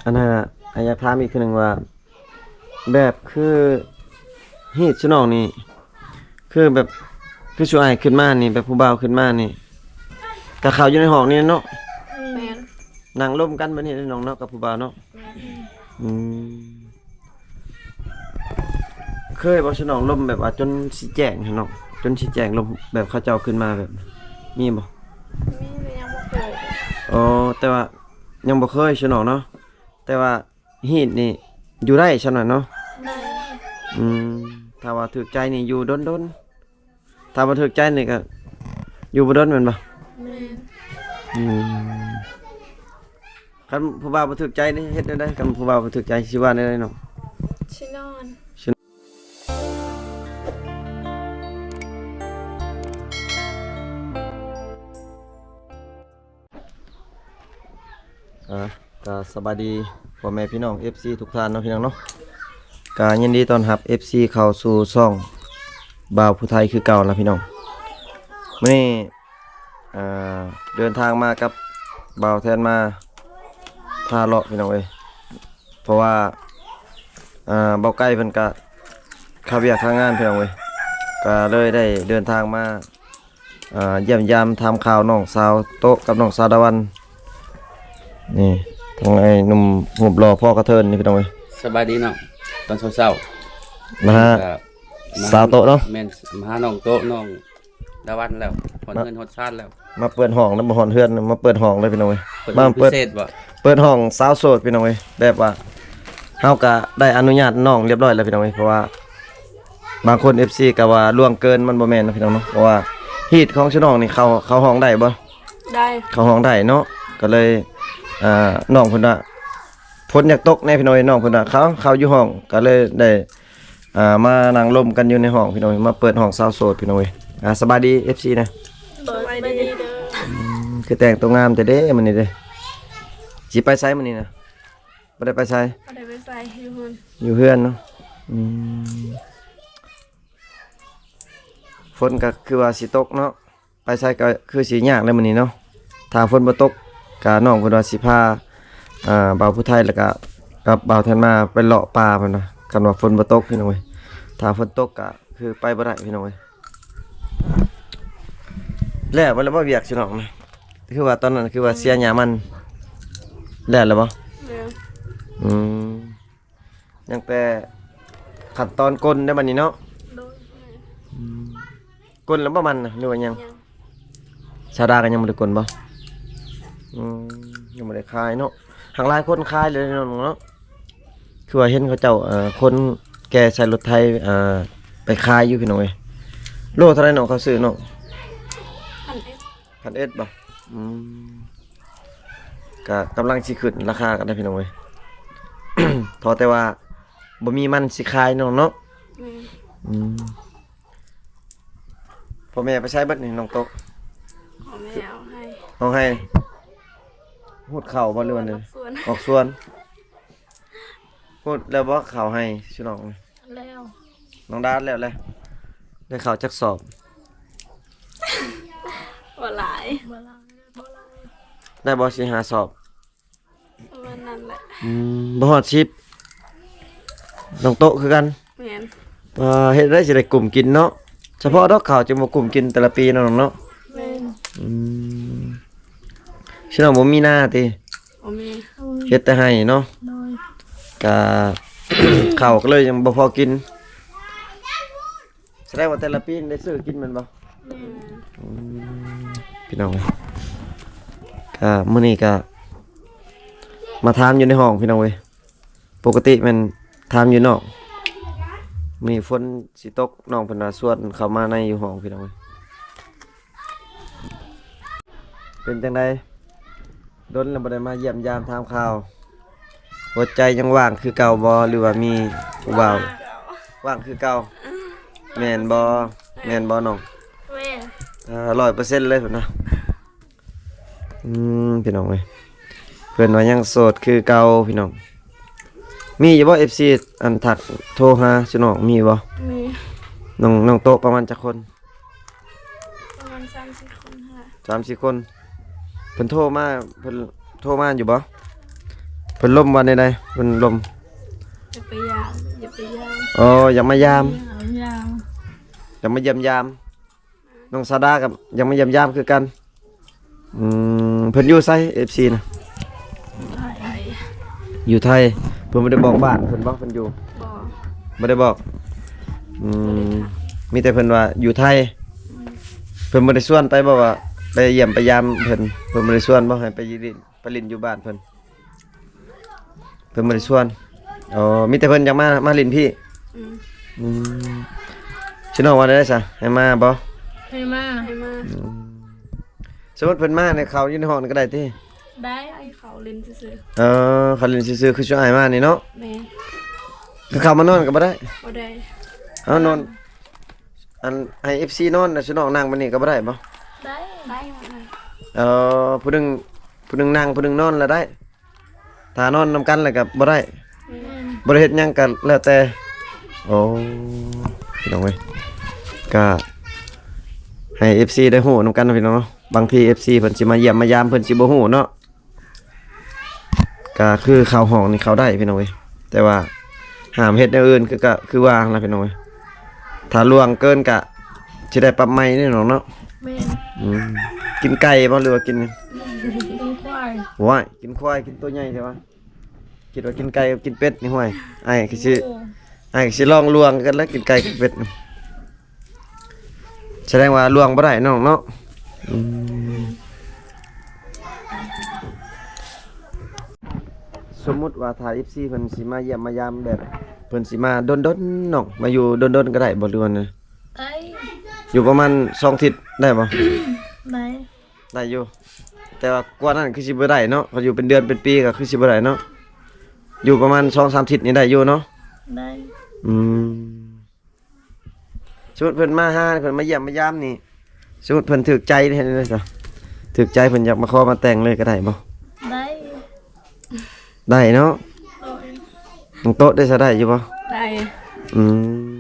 ອັນນ່າ ອ້າຍຢາກຖາມອີກເທື່ອໜຶ່ງວ່າ ແບບຄືຮີດສະໜອງນີ້ ຄືແບບ ຄືຊຸອ້າຍຂຶ້ນມານີ້ ແບບຜູ້ບ່າວຂຶ້ນມານີ້ ກະເຂົ້າຢູ່ໃນຫ້ອງນີ້ເນາະ? ແມ່ນ. ນັ່ງລົມກັນແບບນີ້ເນາະ ນ້ອງເນາະ ກັບຜູ້ບ່າວເນາະ? ແມ່ນ. ອືມ ເຄີຍບໍ່ສະໜອງລົມແບບວ່າຈົນຊິແຈ້ງຫັ້ນເນາະ ຈົນຊິແຈ້ງລົມແບບເຂົາເຈົ້າຂຶ້ນມາແບບ ມີບໍ່? ມີ ແຕ່ຍັງບໍ່ເຄີຍ. ອໍ ແຕ່ວ່າຍັງບໍ່ເຄີຍສະໜອງເນາະ ແຕ່ວ່າ ຮີດນີ້ຢູ່ໄດ້ຊ່ຳນັ້ນເນາະ? ໄດ້. ອືມ ຖ້າວ່າຖືກໃຈນີ້ຢູ່ດົນໆ ຖ້າບໍ່ຖືກໃຈນີ້ກະຢູ່ບໍ່ດົນແມ່ນບໍ່? ແມ່ນ. ອືມ ຄັນຜູ້ບ່າວບໍ່ຖືກໃຈນີ້ເຮັດແນວໃດ? ຄັນຜູ້ບ່າວບໍ່ຖືກໃຈຊິວ່າແນວໃດນ້ອງ? ຊິນອນ. ອ່າ ກະສະບາຍດີພໍ່ແມ່ພີ່ນ້ອງ ເອັຟຊີ ທຸກທ່ານເນາະ ພີ່ນ້ອງເນາະ ກະຍິນດີຕ້ອນຮັບ ເອັຟຊີ ເຂົ້າສູ່ຊ່ອງບ່າວຜູ້ໄທຄືເກົ່າລະ ພີ່ນ້ອງ. ມື້ນີ້ ອ່າ ເດີນທາງມາກັບບ່າວແທນ ມາພາເລາະ ພີ່ນ້ອງເອີຍ ເພາະວ່າ ອ່າ ບ່າວໄກ່ເພິ່ນກະຄາວຽກຄາງານ ພີ່ນ້ອງເອີຍ ກະເລີຍໄດ້ເດີນທາງມາ ອ່າ ຢ້ຽມຢາມຖາມຂ່າວນ້ອງສາວໂຕະກັບນ້ອງສາວດາວັນ. ນີ້ ທາງອ້າຍໜຸ່ມຮູບຫຼໍ່ພໍ່ກະເທີນນີ້ ພີ່ນ້ອງເອີຍ. ສະບາຍດີເນາະ ຕອນເຊົ້າໆ ມາຫາ ກະມາຫາສາວໂຕະເນາະ. ແມ່ນ ມາຫານ້ອງໂຕະ ນ້ອງດາວັນແລ້ວ ຮອດເຮືອນຮອດຊານແລ້ວ ມາເປີດຫ້ອງນຳ ມາຮອດເຮືອນ ມາເປີດຫ້ອງເລີຍ ພີ່ນ້ອງເອີຍ. ມາເປີດ ເປີດຫ້ອງສາວໂສດ ພີ່ນ້ອງເອີຍ ແບບວ່າເຮົາກະໄດ້ອະນຸຍາດນ້ອງຮຽບຮ້ອຍແລ້ວ ພີ່ນ້ອງເອີຍ ເພາະວ່າ ບາງຄົນ ເອັຟຊີ ກະວ່າລ່ວງເກີນ ມັນບໍ່ແມ່ນເນາະ ພີ່ນ້ອງເນາະ ເພາະວ່າຮີດຂອງຊະນ້ອງນີ້ ເຂົາ ເຂົາຮ້ອງໄດ້ບໍ່? ໄດ້. ເຂົາຮ້ອງໄດ້ເນາະ ກະເລີຍ ອ່າ ນ້ອງເພິ່ນວ່າ ຝົນຢາກຕົກແດ່ ພີ່ນ້ອງເອີຍ ນ້ອງເພິ່ນວ່າ ເຂົາ ເຂົາຢູ່ຫ້ອງ ກະເລີຍໄດ້ ອ່າ ມານັ່ງລົມກັນຢູ່ໃນຫ້ອງ ພີ່ນ້ອງເອີຍ ມາເປີດຫ້ອງສາວໂສດ ພີ່ນ້ອງເອີຍ. ອ່າ ສະບາຍດີ ເອັຟຊີ ນະ. ສະບາຍດີເດີ. ອືມ ຄືແຕ່ງໂຕງາມແທ້ເດ້ມື້ນີ້ເດ້. ຊິໄປໃສມື້ນີ້ນະ? ບໍ່ໄດ້ໄປໃສ? ບໍ່ໄດ້ໄປໃສ ຢູ່ເຮືອນ ຢູ່ເຮືອນເນາະ. ອືມ ຝົນກະຄືວ່າຊິຕົກເນາະ ໄປໃສກະຄືຊິຍາກແຫຼະມື້ນີ້ເນາະ. ຖ້າຝົນບໍ່ຕົກກະນ້ອງເພິ່ນວ່າຊິພາ ອ່າ ບ່າວຜູ້ໄທ ແລ້ວກະກັບບ່າວແທນມາໄປເລາະປ່າ ເພິ່ນວ່າ ຄັນວ່າຝົນບໍ່ຕົກ ພີ່ນ້ອງເອີຍ. ຖ້າຝົນຕົກກະຄືໄປບໍ່ໄດ້ ພີ່ນ້ອງເອີຍ. ແລ້ວ ແລ້ວບໍ່ ແລ້ວບໍ່ວຽກຊະນ້ອງນະ? ຄືວ່າຕອນນັ້ນຄືວ່າເສຍຫຍ້າມັນ ແລ້ວແລ້ວບໍ່? ແລ້ວ. ອືມ ຍັງແຕ່ຂັ້ນຕອນກົ້ນເດ້ບັດນີ້ເນາະ? ໂດຍ. ອືມ ກົ້ນແລ້ວບໍ່ມັນນະ ຫຼືວ່າຍັງ? ຍັງ. ສາວດາກໍຍັງບໍ່ໄດ້ກົ້ນບໍ່? ອືມ ຍັງບໍ່ໄດ້ຂາຍເນາະ. ຫາກຫຼາຍຄົນຂາຍເລີຍເນາະ ເນາະ ຄືວ່າເຫັນເຂົາເຈົ້າ ເອີ ຄົນແກ່ໃສ່ລົດໄຖ ເອີ ໄປຂາຍຢູ່ ພີ່ນ້ອງເອີຍ. ໂລເທົ່າໃດເນາະ ເຂົາຊື້ເນາະ? ພັນເອັດ. ພັນເອັດບໍ່? ອືມ ກະກຳລັງຊິຂຶ້ນລາຄາກັນໄດ໋ ພີ່ນ້ອງເອີຍ. ເພາະແຕ່ວ່າບໍ່ມີມັນຊິຂາຍເນາະ ເນາະ. ແມ່ນ. ອືມ ພໍ່ແມ່ໄປໃສເບິດນີ້ ນ້ອງໂຕະ? ພໍ່ແມ່ເອົາໄຮ່ ເອົາໄຮ່. ຮູດເຂົ້າບໍ່ ຫຼືວ່າແນວໃດ? ອອກສວນ ອອກສວນ. ຮູດແລ້ວບໍ່ເຂົ້າໄຮ່ ຊິນ້ອງ? ແລ້ວ. ນ້ອງດາແລ້ວແຫຼະ ໄດ້ເຂົ້າຈັກສອບ? ບໍ່ຫຼາຍ ບໍ່ຫຼາຍ ບໍ່ຫຼາຍ. ໄດ້ບໍ່ ສີ່ຫ້າສອບ? ປະມານນັ້ນແຫຼະ. ອືມ ບໍ່ຮອດສິບ. ນ້ອງໂຕະຄືກັນ? ແມ່ນ. ອ່າ ເຮັດໄດ້ຊິໄດ້ກຸ້ມກິນເນາະ. ສະເພາະດອກເຂົ້າຈຶ່ງບໍ່ກຸ້ມກິນແຕ່ລະປີເນາະ ນ້ອງເນາະ. ແມ່ນ. ອືມ ຊິນ້ອງບໍ່ມີນາຕິ? ບໍ່ມີ. ເຮັດແຕ່ໄຮ່ເນາະ. ໂດຍ. ກະ ເຂົ້າກໍເລີຍຍັງບໍ່ພໍກິນ. ສະແດງວ່າແຕ່ລະປີໄດ້ຊື້ກິນແມ່ນບໍ່? ແມ່ນ. ອືມ ພີ່ນ້ອງເອີຍ ກະມື້ນີ້ກະມາຖາມຢູ່ໃນຫ້ອງ ພີ່ນ້ອງເອີຍ. ປົກກະຕິແມ່ນຖາມຢູ່ນອກ. ມື້ນີ້ຝົນຊິຕົກ ນ້ອງເພິ່ນວ່າຊວນເຂົ້າມາໃນຢູ່ຫ້ອງ ພີ່ນ້ອງເອີຍ. ເປັນຈັ່ງໃດ? ດົນແລ້ວບໍ່ໄດ້ມາຢ້ຽມຢາມຖາມຂ່າວ. ຫົວໃຈຍັງວ່າງຄືເກົ່າບໍ່ ຫຼືວ່າມີຜູ້ບ່າວ? ວ່າງຄືເກົ່າ. ແມ່ນບໍ່? ແມ່ນບໍ່ນ້ອງ? ແມ່ນ. ເອີ ຮ້ອຍເປີເຊັນເລີຍເພິ່ນວ່າ. ອືມ ພີ່ນ້ອງເອີຍ ເພິ່ນວ່າຍັງໂສດຄືເກົ່າ ພີ່ນ້ອງ. ມີຢູ່ບໍ່ ເອັຟຊີ ອັນ ທັກໂທຫາຊື່ນ້ອງ ມີບໍ່? ມີ. ນ້ອງ ນ້ອງໂຕະປະມານຈັກຄົນ? ປະມານສາມສີ່ຄົນຫັ້ນແຫຼະ. ສາມສີ່ຄົນ. ເພິ່ນໂທມາ ເພິ່ນໂທມາຢູ່ບໍ່? ໂທ ເພິ່ນລົມວ່າແນວໃດ? ເພິ່ນລົມ ຢາກໄປຢາມ ຢາກໄປຢາມ ອໍ ຢາກມາຢາມ ຢາມ ຢາມ ຢາກມາຢ້ຽມຢາມ. ນ້ອງສາວດາກໍຢາກມາຢ້ຽມຢາມຄືກັນ. ອືມ ເພິ່ນຢູ່ໃສ ເອັຟຊີ ນະ? ຢູ່ໄທ. ຢູ່ໄທ. ເພິ່ນບໍ່ໄດ້ບອກບ້ານເພິ່ນບໍ່ ເພິ່ນຢູ່? ບໍ່ ບໍ່ໄດ້ບອກ. ອືມ ມີແຕ່ເພິ່ນວ່າຢູ່ໄທ. ອືມ ເພິ່ນບໍ່ໄດ້ຊວນໄປບໍ່ ວ່າໄປຢ້ຽມໄປຢາມເພິ່ນ? ເພິ່ນບໍ່ໄດ້ຊວນບໍ່ໃຫ້ໄປຢູ່ ໄປຫຼິ້ນຢູ່ບ້ານເພິ່ນ? ເພິ່ນບໍ່ໄດ້ຊວນ. ອໍ ມີແຕ່ເພິ່ນຢາກມາ ມາຫຼິ້ນພີ້. ອືມ ອືມ ຊິນ້ອງວ່າແນວໃດຊະ ໃຫ້ມາບໍ່? ໃຫ້ມາ ໃຫ້ມາ. ອືມ ສົມມຸດເພິ່ນມານີ້ ເຂົ້າຢູ່ໃນຫ້ອງນີ້ກໍໄດ້ຕິ? ໄດ້ ເຂົ້າຫຼິ້ນຊື່ໆ. ເອີ ເຂົ້າຫຼິ້ນຊື່ໆ ຄືຊຸມອ້າຍມານີ້ເນາະ. ແມ່ນ. ຄືເຂົ້າມານອນກໍບໍ່ໄດ້? ບໍ່ໄດ້. ເອົາ ນອນ ອັນ ໃຫ້ເອັຟຊີນອນ ແລ້ວຊຸມນ້ອງນັ່ງແບບນີ້ກໍບໍ່ໄດ້ບໍ່? ໄດ້ ໄດ້ໝົດ. ເອີ ຜູ້ໜຶ່ງ ຜູ້ໜຶ່ງນັ່ງ ຜູ້ໜຶ່ງນອນລະໄດ້. ຖ້ານອນນຳກັນແລ້ວກໍບໍ່ໄດ້. ແມ່ນ. ບໍ່ໄດ້ເຮັດຫຍັງກໍແລ້ວແຕ່. ໂອ້ ພີ່ນ້ອງເອີຍ ກໍໃຫ້ເອັຟຊີໄດ້ຮູ້ນຳກັນເນາະ ພີ່ນ້ອງເນາະ. ບາງທີເອັຟຊີເພິ່ນຊິມາຢ້ຽມມາຢາມ ເພິ່ນຊິບໍ່ຮູ້ເນາະ. ກໍຄືເຂົ້າຫ້ອງນີ້ເຂົ້າໄດ້ ພີ່ນ້ອງເອີຍ ແຕ່ວ່າຫ້າມເຮັດແນວອື່ນ ຄື ກໍຄືວ່າຫັ້ນລະ ພີ່ນ້ອງເອີຍ. ຖ້າລ່ວງເກີນກະຊິໄດ້ປັບໃໝເດ້ນ້ອງເນາະ. ແມ່ນ. ອືມ ກິນໄກ່ບໍ່ ຫຼືວ່າກິນຫຍັງ? ກິນຄວາຍ. ວ້າຍ ກິນຄວາຍ ກິນໂຕໃຫຍ່ແທ້ວະ. ຄິດວ່າກິນໄກ່ກັບກິນເປັດນີ້ ຫ້ວຍ ອ້າຍກໍຊິ ໂອ້ ອ້າຍກໍຊິລອງລ່ວງກັນແຫຼະ ກິນໄກ່ກັບເປັດ. ສະແດງວ່າລ່ວງບໍ່ໄດ້ນ້ອງເນາະ. ອືມ ສົມມຸດວ່າຖ້າເອັຟຊີເພິ່ນຊິມາຢ້ຽມມາຢາມ ແບບເພິ່ນຊິມາດົນໆ ນ້ອງມາຢູ່ດົນໆ ກໍໄດ້ບໍ່ ຫຼືວ່າແນວໃດ? ໄດ້. ຢູ່ປະມານສອງທິດໄດ້ບໍ່? ໄດ້ ໄດ້ຢູ່. ແຕ່ວ່າກວ່ານັ້ນຄືຊິບໍ່ໄດ້ເນາະ ຄັນຢູ່ເປັນເດືອນເປັນປີກໍຄືຊິບໍ່ໄດ້ເນາະ. ຢູ່ປະມານສອງສາມທິດນີ້ໄດ້ຢູ່ເນາະ? ໄດ້. ອືມ ສົມມຸດເພິ່ນມາຫາ ເພິ່ນມາຢ້ຽມມາຢາມນີ້ ສົມມຸດເພິ່ນຖືກໃຈເຮັດແນວໃດຊະ? ຖືກໃຈເພິ່ນຢາກມາຂໍມາແຕ່ງເລີຍກໍໄດ້ບໍ່? ໄດ້ ໄດ້ເນາະ. ໂດຍ. ນ້ອງໂຕະໄດ້ຊະ ໄດ້ຢູ່ບໍ່? ໄດ້. ອືມ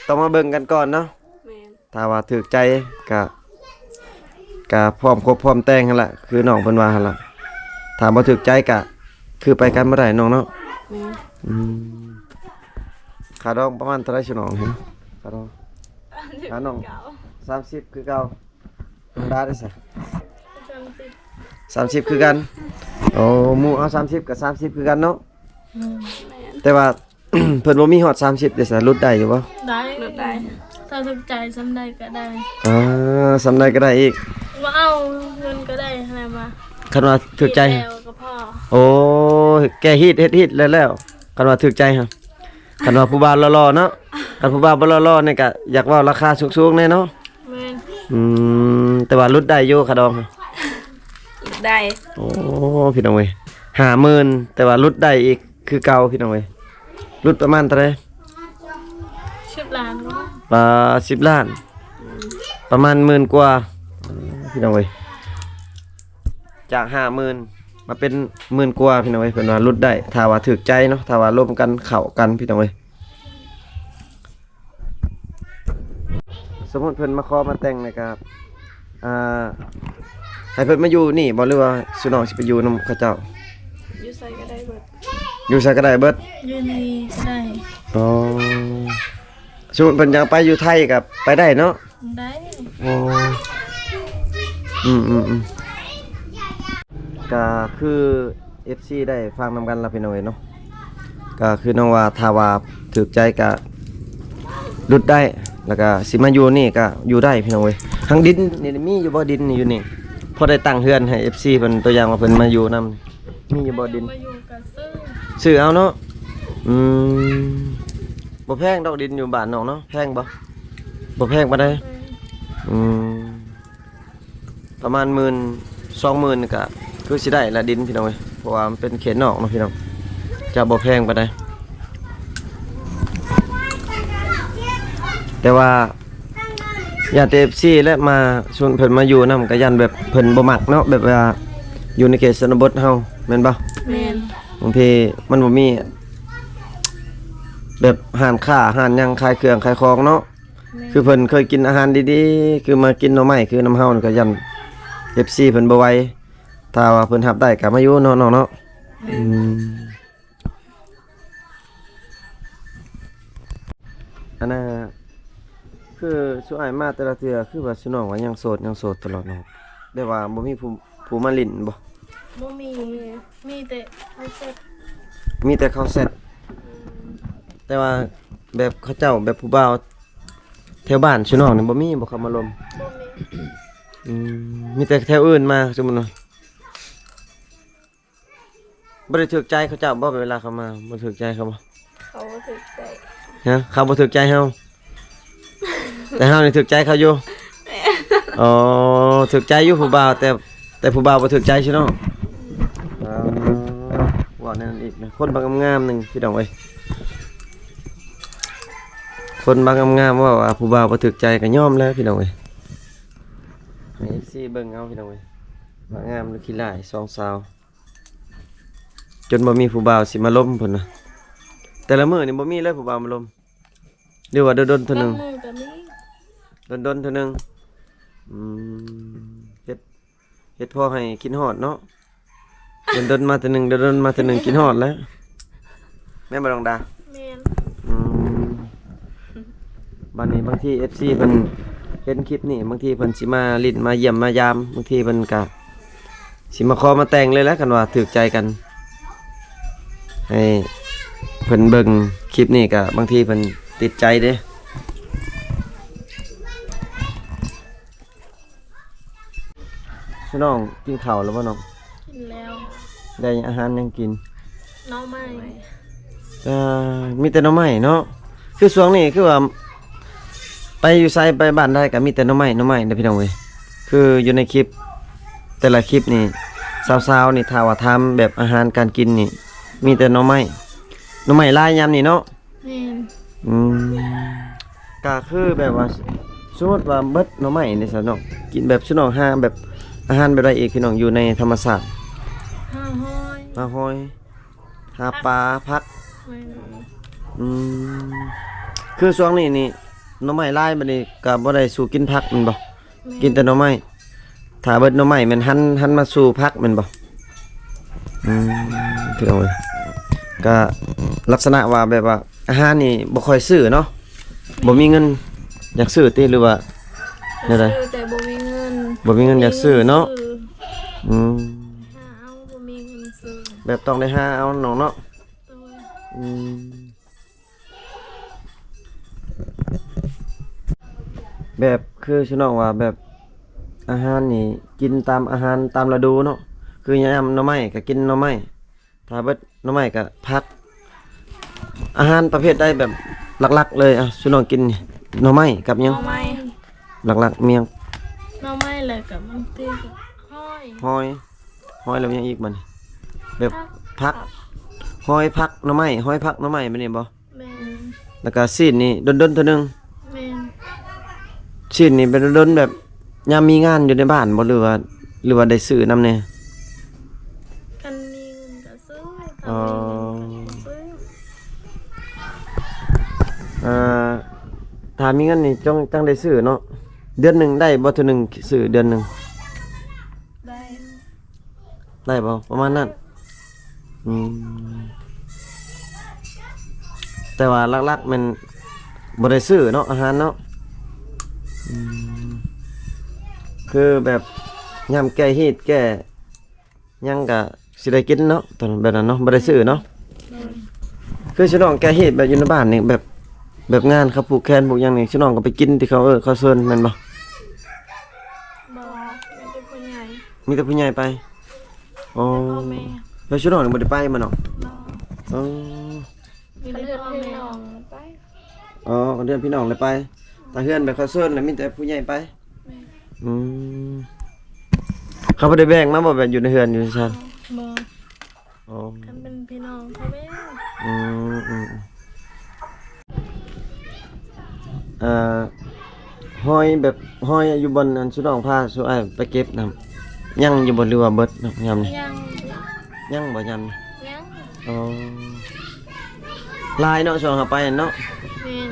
ຕ້ອງມາເບິ່ງກັນກ່ອນເນາະ. ແມ່ນ. ຖ້າວ່າຖືກໃຈກະ ກະພ້ອມຄົບພ້ອມແຕ່ງຫັ້ນລະ ຄືນ້ອງເພິ່ນວ່າຫັ້ນລະ. ຖ້າບໍ່ຖືກໃຈກະຄືໄປກັນບໍ່ໄດ້ນ້ອງເນາະ. ແມ່ນ. ອືມ ຄ່າດອງປະມານເທົ່າໃດຊະນ້ອງ? ຄ່າດອງ ຄ່ານ້ອງ ສາມສິບຄືເກົ່າ. ນ້ອງດາເດ້ຊະ? ສາມສິບ ສາມສິບຄືກັນ. ໂອ້ ໝູ່ເອົາສາມສິບກໍສາມສິບຄືກັນເນາະ. ແມ່ນ. ແຕ່ວ່າ ເພິ່ນບໍ່ມີຮອດສາມສິບເດ້ຊະ ຫຼຸດໄດ້ຢູ່ບໍ່? ໄດ້ ຫຼຸດໄດ້. ຖ້າຖືກໃຈສ່ຳໃດກໍໄດ້. ອ່າ ສ່ຳໃດກໍໄດ້ອີກ. ບໍ່ເອົາເງິນກໍໄດ້ຫັ້ນນະ. ຄັນວ່າຖືກໃຈ ແລ້ວກໍພໍ. ໂອ້ ແກ້ຮີດເຮັດຮີດແລ້ວໆ ຄັນວ່າຖືກໃຈຫັ້ນ. ຄັນວ່າຜູ້ບ່າວຫຼໍ່ໆ ເນາະ ຄັນຜູ້ບ່າວບໍ່ຫຼໍ່ໆ ນີ້ກໍຢາກເວົ້າລາຄາສູງໆ ແດ່ເນາະ. ແມ່ນ. ອືມ ແຕ່ວ່າຫຼຸດໄດ້ຢູ່ຄ່າດອງ? ຫຼຸດໄດ້. ໂອ້ ພີ່ນ້ອງເອີຍ ຫ້າໝື່ນ ແຕ່ວ່າຫຼຸດໄດ້ອີກຄືເກົ່າ ພີ່ນ້ອງເອີຍ. ຫຼຸດປະມານເທົ່າໃດ? ສິບລ້ານ. ປາ ສິບລ້ານ. ອືມ ປະມານໝື່ນກວ່າ ພີ່ນ້ອງເອີຍ. ຈາກຫ້າໝື່ນມາເປັນໝື່ນກວ່າ ພີ່ນ້ອງເອີຍ. ເພິ່ນວ່າຫຼຸດໄດ້ ຖ້າວ່າຖືກໃຈເນາະ ຖ້າວ່າລົມກັນເຂົ້າກັນ ພີ່ນ້ອງເອີຍ. ສົມມຸດເພິ່ນມາຂໍມາແຕ່ງນີ້ກະ ອ່າ ໃຫ້ເພິ່ນມາຢູ່ນີ້ບໍ່ ຫຼືວ່າຊຸມນ້ອງຊິໄປຢູ່ນຳເຂົາເຈົ້າ? ຢູ່ໃສກໍໄດ້ເບິດ. ຢູ່ໃສກໍໄດ້ເບິດ? ຢູ່ນີ້ກໍໄດ້. ອໍ ສົມມຸດເພິ່ນຢາກໄປຢູ່ໄທກໍໄປໄດ້ເນາະ? ໄດ້. ໂອ້ ອືມໆໆ ກໍຄືເອັຟຊີໄດ້ຟັງນຳກັນລະ ພີ່ນ້ອງເອີຍເນາະ. ກໍຄືນ້ອງວ່າ ຖ້າວ່າຖືກໃຈກໍຫຼຸດໄດ້ ແລ້ວກໍຊິມາຢູ່ນີ້ກໍຢູ່ໄດ້ ພີ່ນ້ອງເອີຍ. ທາງດິນນີ້ມີຢູ່ບໍ່? ດິນນີ້ຢູ່ນີ້ ພໍໄດ້ຕັ້ງເຮືອນໃຫ້ເອັຟຊີເພິ່ນ ຕົວຢ່າງວ່າເພິ່ນມາຢູ່ນຳ. ມີຢູ່ບໍ່ດິນ? ມາຢູ່ກໍຊື້ ຊື້ເອົາເນາະ. ອືມ ບໍ່ແພງດອກ ດິນຢູ່ບ້ານນ້ອງເນາະ. ແພງບໍ່? ບໍ່ແພງປານໃດ. ແພງ. ອືມ ປະມານໝື່ນ ສອງໝື່ນ ກໍຄືຊິໄດ້ລະດິນ ພີ່ນ້ອງເອີຍ ເພາະວ່າມັນເປັນເຂດນອກເນາະ ພີ່ນ້ອງ ຈະບໍ່ແພງປານໃດ. ແຕ່ວ່າ ຢ້ານແຕ່ເອັຟຊີແຫຼະ ມາຊວນເພິ່ນມາຢູ່ນຳ ກໍຢ້ານແບບເພິ່ນບໍ່ມັກເນາະ ແບບວ່າຢູ່ໃນເຂດຊົນນະບົດເຮົາ ແມ່ນບໍ່? ແມ່ນ. ບາງທີມັນບໍ່ມີແບບຮ້ານຄ້າຮ້ານຫຍັງຂາຍເຄື່ອງຂາຍຂອງເນາະ. ແມ່ນ. ຄືເພິ່ນເຄີຍກິນອາຫານດີໆ ຄືມາກິນໜໍ່ໄມ້ຄືນຳເຮົານີ້ ກໍຢ້ານເອັຟຊີເພິ່ນບໍ່ໄຫວ. ຖ້າວ່າເພິ່ນຮັບໄດ້ກໍມາຢູ່ເນາະ ນ້ອງເນາະ. ອືມ ອັນນ່າ ຄືຊຸອ້າຍມາແຕ່ລະເທື່ອ ຄືວ່າຊຸນ້ອງວ່າຍັງໂສດ ຍັງໂສດຕະຫຼອດເນາະ ແບບວ່າບໍ່ມີຜູ້ ຜູ້ມາຫຼິ້ນບໍ່? ບໍ່ມີ ມີແຕ່ເຂົາແຊັດ ມີແຕ່ເຂົາແຊັດ ອືມ ແຕ່ວ່າແບບເຂົາເຈົ້າ ແບບຜູ້ບ່າວແຖວບ້ານຊຸນ້ອງນີ້ບໍ່ມີບໍ່ເຂົ້າມາລົມ? ບໍ່ມີ ອືມ ມີແຕ່ແຖວອື່ນມາ ສົມມຸດວ່າ ບໍ່ໄດ້ຖືກໃຈເຂົາເຈົ້າບໍ່ ເວລາເຂົາມາ ບໍ່ຖືກໃຈເຂົາບໍ່? ເຂົາບໍ່ຖືກໃຈ ຮະ ເຂົາບໍ່ຖືກໃຈເຮົາ ແຕ່ເຮົານີ້ຖືກໃຈເຂົາຢູ່ ແມ່ນ ອໍ ຖືກໃຈຢູ່ຜູ້ບ່າວ ແຕ່ ແຕ່ຜູ້ບ່າວບໍ່ຖືກໃຈຊິເນາະ ເອີ ເວົ້າແນວນັ້ນອີກນະ ຄົນບາງງາມໆໜຶ່ງພີ່ນ້ອງເອີຍ ຄົນບາງງາມໆເວົ້າວ່າຜູ້ບ່າວບໍ່ຖືກໃຈກໍຍອມແລ້ວພີ່ນ້ອງເອີຍ ໃຫ້ເອັຟຊີເບິ່ງເອົາພີ່ນ້ອງເອີຍ ວ່າງາມຫຼືຂີ້ຮ້າຍສອງສາວ. ຈົນບໍ່ມີຜູ້ບ່າວຊິມາລົມພຸ້ນນະ ແຕ່ລະມື້ນີ້ບໍ່ມີເລີຍຜູ້ບ່າວມາລົມ ຫຼືວ່າດົນໆເທື່ອໜຶ່ງ? ບາງມື້ກໍມີ ດົນໆເທື່ອໜຶ່ງ ອືມ ເຮັດ ເຮັດພໍໃຫ້ຄິດຮອດເນາະ ດົນໆມາເທື່ອໜຶ່ງ ດົນໆມາເທື່ອໜຶ່ງ ຄິດຮອດແລ້ວ ແມ່ນບໍ່ນ້ອງດາ? ແມ່ນ ອືມ ບາດນີ້ບາງທີເອັຟຊີເພິ່ນເຫັນຄລິບນີ້ ບາງທີເພິ່ນຊິມາຫຼິ້ນມາຢ້ຽມມາຢາມ ບາງທີເພິ່ນກະຊິມາຂໍມາແຕ່ງເລີຍແຫຼະ ຄັນວ່າຖືກໃຈກັນ ໃຫ້ເພິ່ນເບິ່ງຄລິບນີ້ກະບາງທີເພິ່ນຕິດໃຈເດ້. ນ້ອງກິນເຂົ້າແລ້ວບໍ່ນ້ອງ? ກິນແລ້ວ. ໄດ້ອາຫານຫຍັງກິນ? ໜໍ່ໄມ້. ເອີ ມີແຕ່ໜໍ່ໄມ້ເນາະ ຄືຊ່ວງນີ້ຄືວ່າໄປຢູ່ໃສໄປບ້ານໃດກໍມີແຕ່ໜໍ່ໄມ້ ໜໍ່ໄມ້ເດ້ພີ່ນ້ອງເອີຍ ຄືຢູ່ໃນຄລິບ ແຕ່ລະຄລິບນີ້ ສາວໆນີ້ຖ້າວ່າຖາມແບບອາຫານການກິນນີ້ ມີແຕ່ໜໍ່ໄມ້ ໜໍ່ໄມ້ຫຼາຍຍາມນີ້ເນາະ. ແມ່ນ. ອືມ ກະຄືແບບວ່າ ສົມມຸດວ່າເບິດໜໍ່ໄມ້ນີ້ຊະເນາະ ກິນແບບ ຊຸນ້ອງຫາແບບອາຫານແບບໃດອີກພີ່ນ້ອງ ຢູ່ໃນທຳມະຊາດ? ຫາຫອຍ ຫາຫອຍ ຫາປາ ຜັກ. ແມ່ນ. ອືມ ຄືຊ່ວງນີ້ນີ້ໜໍ່ໄມ້ຫຼາຍ ບາດນີ້ກະບໍ່ໄດ້ສູ່ກິນຜັກແມ່ນບໍ່? ແມ່ນ. ກິນແຕ່ໜໍ່ໄມ້ ຖ້າເບິດໜໍ່ໄມ້ແມ່ນຫັນ ຫັນມາສູ່ຜັກແມ່ນບໍ່? ອືມ ພີ່ນ້ອງເອີຍ ກະລັກສະນະວ່າແບບວ່າອາຫານນີ້ບໍ່ຄ່ອຍຊື້ເນາະ ບໍ່ມີເງິນຢາກຊື້ຕິ ຫຼືວ່າແນວໃດ? ຊື້ແຕ່ບໍ່ມີເງິນ ບໍ່ມີເງິນຢາກຊື້ເນາະ. ອືມ ຫາເອົາ ບໍ່ມີເງິນຊື້ ແບບຕ້ອງໄດ້ຫາເອົານ້ອງເນາະ. ໂດຍ. ອືມ ແບບຄືຊິນ້ອງວ່າແບບອາຫານນີ້ກິນຕາມອາຫານຕາມລະດູເນາະ ຄືຍາມໜໍ່ໄມ້ກໍກິນໜໍ່ໄມ້ ຖ້າເບິດໜໍ່ໄມ້ກໍຜັກ. ອາຫານປະເພດໃດແບບຫຼັກໆເລີຍ ອະ ຊຸນ້ອງກິນນີ້ ໜໍ່ໄມ້ກັບຫຍັງ? ໜໍ່ໄມ້ ຫຼັກໆມີຫຍັງ? ໜໍ່ໄມ້ ແລ້ວກໍບາງທີກໍຫອຍ ຫອຍ ຫອຍ ແລ້ວມີຫຍັງອີກບັດນີ້? ແບບ ຜັກ ຜັກ ຫອຍ ຜັກ ໜໍ່ໄມ້ ຫອຍ ຜັກ ໜໍ່ໄມ້ ແມ່ນນີ້ບໍ່? ແມ່ນ. ແລ້ວກໍຊີ້ນນີ້ດົນໆເທື່ອໜຶ່ງ? ແມ່ນ. ຊີ້ນນີ້ເປັນດົນໆແບບຍາມມີງານຢູ່ໃນບ້ານບໍ່ ຫຼືວ່າ ຫຼືວ່າໄດ້ຊື້ນຳແດ່? ຄັນມີເງິນກໍຊື້ ອໍ ຄັນບໍ່ມີເງິນກໍບໍ່ຊື້. ເອີ ຖ້າມີເງິນນີ້ຈັ່ງ ຈັ່ງໄດ້ຊື້ເນາະ. ເດືອນໜຶ່ງໄດ້ບໍ່ເທື່ອໜຶ່ງຊື້ ເດືອນໜຶ່ງ? ໄດ້ ໄດ້ບໍ່ ປະມານນັ້ນ? ອືມ ແຕ່ວ່າຫຼັກໆແມ່ນບໍ່ໄດ້ຊື້ເນາະ ອາຫານເນາະ. ອືມ ຄືແບບຍາມແກ້ຮີດແກ້ຫຍັງກະຊິໄດ້ກິນເນາະ ຕອນແບບນັ້ນເນາະ ບໍ່ໄດ້ຊື້ເນາະ. ໂດຍ. ຄືຊິນ້ອງແກ້ຮີດແບບຢູ່ໃນບ້ານນີ້ ແບບ ແບບງານເຂົາຜູກແຂນຜູກຫຍັງນີ້ ຊິນ້ອງກໍໄປກິນທີ່ເຂົາເອີ້ນເຂົາເຊີນແມ່ນບໍ່? ບໍ່ ມີແຕ່ຜູ້ໃຫຍ່ ມີແຕ່ຜູ້ໃຫຍ່ໄປ. ອໍ ມີແຕ່ພໍ່ແມ່ ແລ້ວຊຸນ້ອງນີ້ບໍ່ໄດ້ໄປບໍ່ນ້ອງ? ບໍ່. ອໍ ມີແຕ່ພໍ່ແມ່ ໄປ. ອໍ ເຮືອນພີ່ນ້ອງແລ້ວໄປ ຖ້າເຮືອນແບບເຂົາເຊີນແລ້ວມີແຕ່ຜູ້ໃຫຍ່ໄປ. ແມ່ນ. ອືມ ເຂົາບໍ່ໄດ້ແບ່ງມາບໍ່ ແບບຢູ່ໃນເຮືອນຢູ່ຊັ້ນ? ບໍ່. ອໍ ຄັນເປັນພີ່ນ້ອງເຂົາແມ່ນ. ອືມ ອືມ ເອີ ຫອຍແບບ ຫອຍຢູ່ບ່ອນອັນຊຸນ້ອງພາຊຸອ້າຍໄປເກັບນຳ ຍັງຢູ່ບໍ່ ຫຼືວ່າເບິດນຳຍາມນີ້? ຍັງ. ຍັງບໍ່ຍາມນີ້? ຍັງ. ອໍ ຫຼາຍເນາະ ຊ່ວງເຮົາໄປຫັ້ນເນາະ. ແມ່ນ.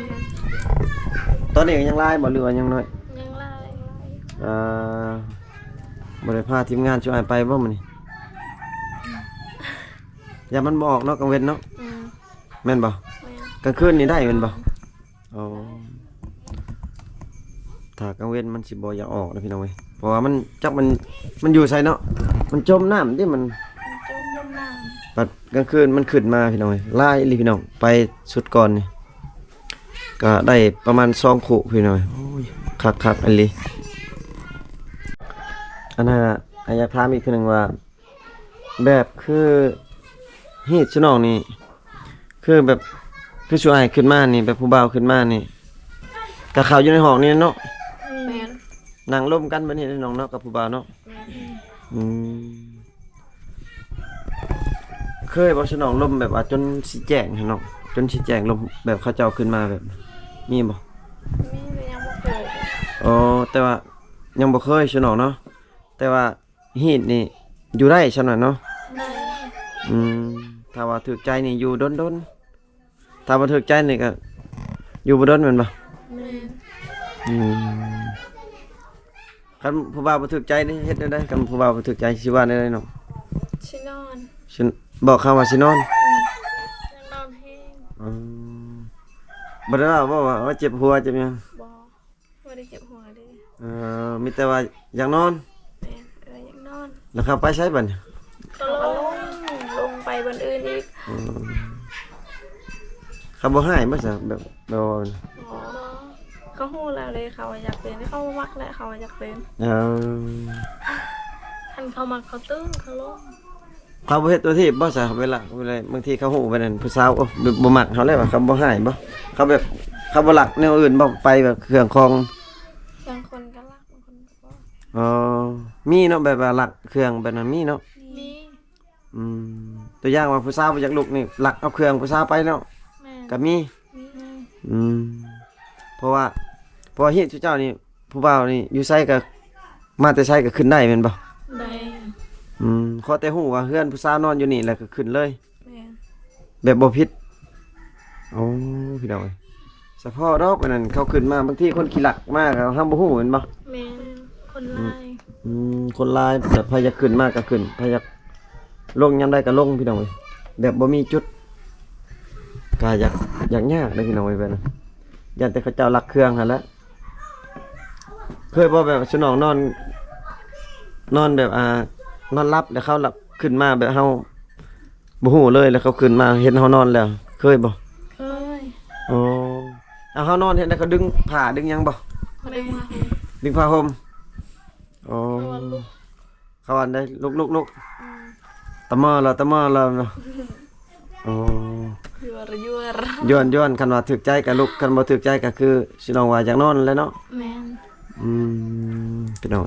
ຕອນນີ້ກໍຍັງຫຼາຍບໍ່ ຫຼືວ່າຍັງໜ້ອຍ? ຍັງຫຼາຍ. ເອີ ບໍ່ໄດ້ພາທີມງານຊຸອ້າຍໄປບໍ່ມື້ນີ້? ຢ້ານມັນບໍ່ອອກເນາະ ກາງເວັນເນາະ. ອືມ ແມ່ນບໍ່? ແມ່ນ. ກາງຄືນນີ້ໄດ້ແມ່ນບໍ່? ອໍ ຖ້າກາງເວັນມັນຊິບໍ່ຢາກອອກເດ້ພີ່ນ້ອງເອີຍ ເພາະວ່າມັນ ຈັກມັນ ມັນຢູ່ໃສເນາະ ມັນຈົມນ້ຳຕິ ມັນ ມັນຈົມນ້ຳ ບັດກາງຄືນມັນຂຶ້ນມາພີ່ນ້ອງເອີຍ ຫຼາຍອີ່ຫຼີພີ່ນ້ອງ. ໄປຊຸດກ່ອນນີ້ກໍໄດ້ປະມານສອງຄູ່ພີ່ນ້ອງເອີຍ. ໂອ້ຍ ຄັກໆ ອີ່ຫຼີ. ອັນນ່າ ອ້າຍຢາກຖາມອີກເທື່ອໜຶ່ງວ່າ ແບບຄືຮີດສະໜອງນີ້ ຄືແບບ ຄືຊຸອ້າຍຂຶ້ນມານີ້ ແບບຜູ້ບ່າວຂຶ້ນມານີ້ ກະເຂົ້າຢູ່ໃນຫ້ອງນີ້ເນາະ. ແມ່ນ. ນັ່ງລົມກັນແບບນີ້ເນາະນ້ອງເນາະ ກັບຜູ້ບ່າວເນາະ. ແມ່ນ. ອືມ ເຄີຍບໍ່ສະໜອງລົມແບບວ່າຈົນຊິແຈ້ງຫັ້ນເນາະ ຈົນຊິແຈ້ງລົມ ແບບເຂົາເຈົ້າຂຶ້ນມາແບບ ມີບໍ່? ມີ ແຕ່ຍັງບໍ່ເຄີຍ. ອໍ ແຕ່ວ່າຍັງບໍ່ເຄີຍສະໜອງເນາະ ແຕ່ວ່າ ຮີດນີ້ຢູ່ໄດ້ຊ່ຳນັ້ນເນາະ. ໄດ້. ອືມ ຖ້າວ່າຖືກໃຈນີ້ຢູ່ດົນໆ ຖ້າບໍ່ຖືກໃຈນີ້ກໍຢູ່ບໍ່ດົນແມ່ນບໍ່? ແມ່ນ. ອືມ ຄັນຜູ້ບ່າວບໍ່ຖືກໃຈນີ້ເຮັດແນວໃດ? ຄັນຜູ້ບ່າວບໍ່ຖືກໃຈຊິວ່າແນວໃດນ້ອງ? ຊິນອນ. ຊິ ບອກເຂົາວ່າຊິນອນ? ອືມ ຢາກນອນແຮງ. ອືມ ບໍ່ໄດ້ເວົ້າບໍ່ວ່າ ວ່າເຈັບຫົວເຈັບຫຍັງ? ບໍ່. ບໍ່ໄດ້ເຈັບຫົວເດ້. ເອີ ມີແຕ່ວ່າຢາກນອນ. ແມ່ນ ເອີ ຢາກນອນ. ແລ້ວເຂົາໄປໃສບັດນີ້? ກໍລົງ ລົງໄປບ່ອນອື່ນອີກ. ອືມ ເຂົາບໍ່ຮ້າຍບໍ່ຊະ ແບບ ແບບວ່າ ບໍ່ ເຂົາຮູ້ແລ້ວເດ້ ເຂົາວ່າຢາກເປັນ ເຂົາບໍ່ມັກແຫຼະ ເຂົາວ່າຢາກເປັນ. ເອີ ຄັນເຂົາມັກເຂົາຕື່ນ ເຂົາລົງ. ເຂົາບໍ່ເຮັດຕົວທີບບໍ່ຊະ? ເວລາ ເວລາ ບາງທີເຂົາຮູ້ວ່ານັ້ນ ຜູ້ສາວ ໂອ້ ບໍ່ ບໍ່ມັກເຮົາແລ້ວ ເຂົາບໍ່ຮ້າຍບໍ່? ເຂົາແບບ ເຂົາບໍ່ລັກແນວອື່ນບໍ່? ໄປແບບເຄື່ອງຂອງ ບາງຄົນກໍລັກ ບາງຄົນກໍບໍ່. ອໍ ມີເນາະ ແບບວ່າລັກເຄື່ອງແບບນັ້ນມີເນາະ? ມີ. ອືມ ຕົວຢ່າງວ່າຜູ້ສາວບໍ່ຢາກລຸກນີ້ ລັກເອົາເຄື່ອງຜູ້ສາວໄປເນາະ. ແມ່ນ. ກໍມີ. ມີ. ອືມ ເພາະວ່າ ເພາະວ່າຮີດຊຸເຈົ້ານີ້ ຜູ້ບ່າວນີ້ຢູ່ໃສກໍ ມາແຕ່ໃສກໍຂຶ້ນໄດ້ແມ່ນບໍ່? ໄດ້. ອືມ ຂໍແຕ່ຮູ້ວ່າເຮືອນຜູ້ສາວນອນຢູ່ນີ້ແລ້ວກໍຂຶ້ນເລີຍ. ແມ່ນ. ແບບບໍ່ຜິດ. ໂອ້ ພີ່ນ້ອງເອີຍ ສະເພາະດອກອັນນັ້ນ ເຂົາຂຶ້ນມາ ບາງທີຄົນຂີ້ລັກມາກໍເຮົາບໍ່ຮູ້ແມ່ນບໍ່? ແມ່ນ. ຄົນຫຼາຍ. ອືມ ຄົນຫຼາຍ ແບບໃຜຢາກຂຶ້ນມາກໍຂຶ້ນ ໃຜຢາກລົງຍາມໃດກໍລົງ ພີ່ນ້ອງເອີຍ ແບບບໍ່ມີຈຸດ ກໍຢາກ ຢາກຍາກເດ້ພີ່ນ້ອງເອີຍ ແບບນັ້ນ ຢ້ານແຕ່ເຂົາເຈົ້າລັກເຄື່ອງຫັ້ນແຫຼະ. ເຄີຍບໍ່ແບບວ່າສະໜອງນອນ ນອນແບບ ອ່າ ນອນຫຼັບແລ້ວເຂົາຫຼັບຂຶ້ນມາ ແບບເຮົາບໍ່ຮູ້ເລີຍ ແລ້ວເຂົາຂຶ້ນມາເຫັນເຮົານອນແລ້ວ ເຄີຍບໍ່? ເຄີຍ. ໂອ້ ເອົາ ເຮົານອນເຮັດໃດ ເຂົາດຶງຜ້າດຶງຫຍັງບໍ່? ເຂົາດຶງຜ້າຫົ່ມ. ດຶງຜ້າຫົ່ມ. ໂອ້ ເຂົາວ່າລຸກ ເຂົາວ່າໄດ້ ລຸກ ລຸກ ລຸກ. ອືມ ຕະມໍລະ ຕະມໍລະເນາະ. ໂອ້ ຢວນ ຢວນ ຢວນ ຄັນວ່າຖືກໃຈກໍລຸກ ຄັນບໍ່ຖືກໃຈກໍຄືຊິນ້ອງວ່າຢາກນອນແຫຼະເນາະ. ແມ່ນ. ອືມ ພີ່ນ້ອງ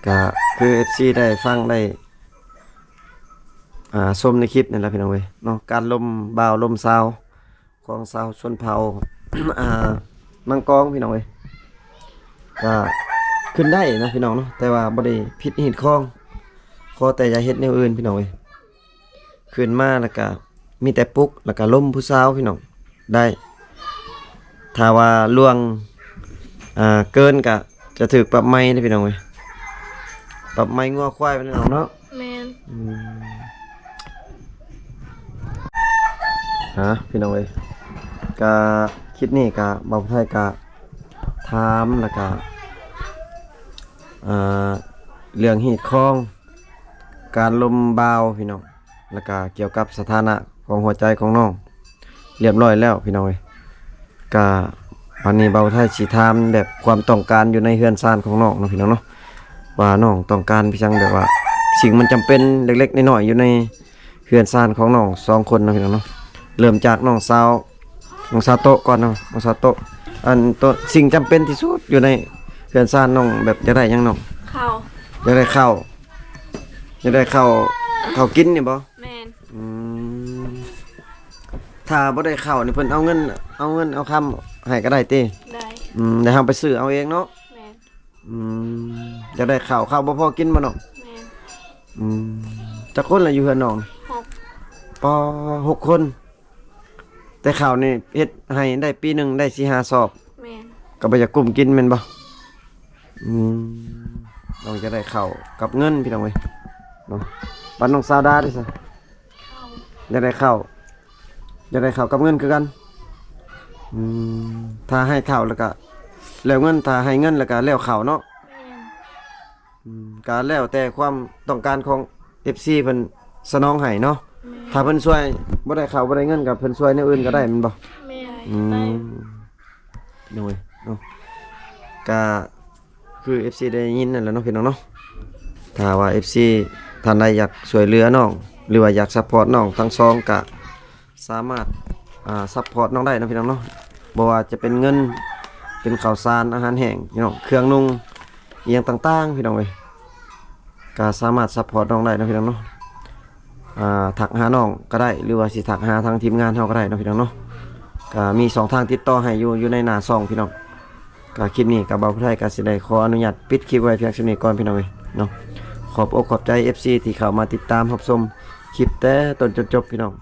ກໍຄືເອັຟຊີໄດ້ຟັງໄດ້ ອ່າ ຊົມໃນຄລິບນີ້ແຫຼະ ພີ່ນ້ອງເອີຍເນາະ ການລົມບ່າວລົມສາວ ຂອງຊາວຊົນເຜົ່າ ອ່າ ມັງກອງ ພີ່ນ້ອງເອີຍ ກໍຂຶ້ນໄດ້ເນາະ ພີ່ນ້ອງເນາະ ແຕ່ວ່າບໍ່ໄດ້ຜິດຮີດຄອງ ຂໍແຕ່ຢ່າເຮັດແນວອື່ນ ພີ່ນ້ອງເອີຍ. ຂຶ້ນມາແລ້ວກໍມີແຕ່ປຸກ ແລ້ວກໍລົມຜູ້ສາວ ພີ່ນ້ອງ ໄດ້. ຖ້າວ່າລ່ວງ ອ່າ ເກີນກໍຈະຖືກປັບໃໝເດ້ ພີ່ນ້ອງເອີຍ ປັບໃໝງົວຄວາຍ ພີ່ນ້ອງເນາະ. ແມ່ນ. ອືມ ຮະ ພີ່ນ້ອງເອີຍ ກະຄລິບນີ້ກະບ່າວໄທກະຖາມ ແລ້ວກະ ອ່າ ເລື່ອງຮີດຄອງ ການລົມບ່າວ ພີ່ນ້ອງ ແລ້ວກະກ່ຽວກັບສະຖານະຂອງຫົວໃຈຂອງນ້ອງ ລຽບຮ້ອຍແລ້ວ ພີ່ນ້ອງເອີຍ. ກະ ບາດນີ້ບ່າວໄທຊິຖາມແບບຄວາມຕ້ອງການຢູ່ໃນເຮືອນຊານຂອງນ້ອງເນາະ ພີ່ນ້ອງເນາະ ວ່ານ້ອງຕ້ອງການອີ່ຫຍັງ ແບບວ່າສິ່ງມັນຈຳເປັນເລັກໆນ້ອຍໆຢູ່ໃນເຮືອນຊານຂອງນ້ອງສອງຄົນເນາະ ພີ່ນ້ອງເນາະ. ເລີ່ມຈາກນ້ອງສາວ ນ້ອງສາໂຕະກ່ອນເນາະ ນ້ອງສາໂຕະ ອັນໂຕ ສິ່ງຈຳເປັນທີ່ສຸດຢູ່ໃນເຮືອນຊານນ້ອງ ແບບຢາກໄດ້ຫຍັງນ້ອງ? ເຂົ້າ. ຢາກໄດ້ເຂົ້າ ຢາກໄດ້ເຂົ້າ ເຂົ້າກິນນີ້ບໍ່? ແມ່ນ. ອືມ ຖ້າບໍ່ໄດ້ເຂົ້ານີ້ ເພິ່ນເອົາເງິນ ເອົາເງິນເອົາຄຳໃຫ້ກໍໄດ້ຕິ? ໄດ້. ອືມ ແລ້ວເຮົາໄປຊື້ເອົາເອງເນາະ? ແມ່ນ. ອືມ ຢາກໄດ້ເຂົ້າ ເຂົ້າບໍ່ພໍກິນບໍ່ນ້ອງ? ແມ່ນ. ອືມ ຈັກຄົນລະຢູ່ເຮືອນນ້ອງ? ຫົກ. ປາ ຫົກຄົນ ແຕ່ເຂົ້ານີ້ເຮັດໃຫ້ໄດ້ປີໜຶ່ງໄດ້ສີ່ຫ້າຊອບ. ແມ່ນ. ກໍບໍ່ຢາກກຸ້ມກິນແມ່ນບໍ່? ອືມ ນ້ອງຈະໄດ້ເຂົ້າກັບເງິນ ພີ່ນ້ອງເອີຍເນາະ. ບັດນ້ອງສາວດາເດ້ຊະ? ຢາກໄດ້ເຂົ້າ ຢາກໄດ້ເຂົ້າກັບເງິນຄືກັນ. ອືມ ຖ້າໃຫ້ເຂົ້າແລ້ວກະແລ້ວເງິນ ຖ້າໃຫ້ເງິນແລ້ວກະແລ້ວເຂົ້າເນາະ. ແມ່ນ. ອືມ ກະແລ້ວແຕ່ຄວາມຕ້ອງການຂອງເອັຟຊີເພິ່ນສະໜອງໃຫ້ເນາະ. ແມ່ນ. ຖ້າເພິ່ນຊ່ວຍບໍ່ໄດ້ເຂົ້າບໍ່ໄດ້ເງິນ ກະເພິ່ນຊ່ວຍແນວອື່ນກະໄດ້ແມ່ນບໍ່? ແມ່ນ. ອືມ ໂດຍເນາະ ກະຄືເອັຟຊີໄດ້ຍິນນັ້ນແຫຼະເນາະ ພີ່ນ້ອງເນາະ. ຖ້າວ່າເອັຟຊີທ່ານໃດຢາກຊ່ວຍເຫຼືອນ້ອງ ຫຼືວ່າຢາກຊັບພອດນ້ອງທັງສອງ ກະ ສາມາດ ອ່າ ຊັບພອດນ້ອງໄດ້ເນາະ ພີ່ນ້ອງເນາະ. ບໍ່ວ່າຈະເປັນເງິນ ເປັນເຂົ້າສານ ອາຫານແຫ້ງ ພີ່ນ້ອງ ເຄື່ອງນຸ່ງ ອີ່ຫຍັງຕ່າງໆ ພີ່ນ້ອງເອີຍ ກະສາມາດຊັບພອດນ້ອງໄດ້ເນາະ ພີ່ນ້ອງເນາະ. ອ່າ ທັກຫານ້ອງກະໄດ້ ຫຼືວ່າຊິທັກຫາທາງທີມງານເຮົາກະໄດ້ເນາະ ພີ່ນ້ອງເນາະ. ກະມີຊ່ອງທາງຕິດຕໍ່ໃຫ້ຢູ່ ຢູ່ໃນໜ້າຊ່ອງ ພີ່ນ້ອງ. ກະຄລິບນີ້ກະບ່າວຜູ້ໄທກະຊິໄດ້ຂໍອະນຸຍາດປິດຄລິບໄວ້ພຽງສ່ຳນີ້ກ່ອນ ພີ່ນ້ອງເອີຍເນາະ. ຂອບອົກຂອບໃຈເອັຟຊີທີ່ເຂົ້າມາຕິດຕາມຮັບຊົມຄລິບແຕ່ຕົ້ນຈົນຈົບ ພີ່ນ້ອງ.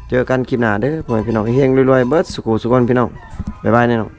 ເຈີກັນຄລິບໜ້າເດີ ພໍ່ແມ່ພີ່ນ້ອງ ເຮັງໆ ລວຍໆ ເບິດສູ່ຜູ້ສູ່ຄົນ ພີ່ນ້ອງ. ບາຍບາຍ ແນ່ນ້ອງ.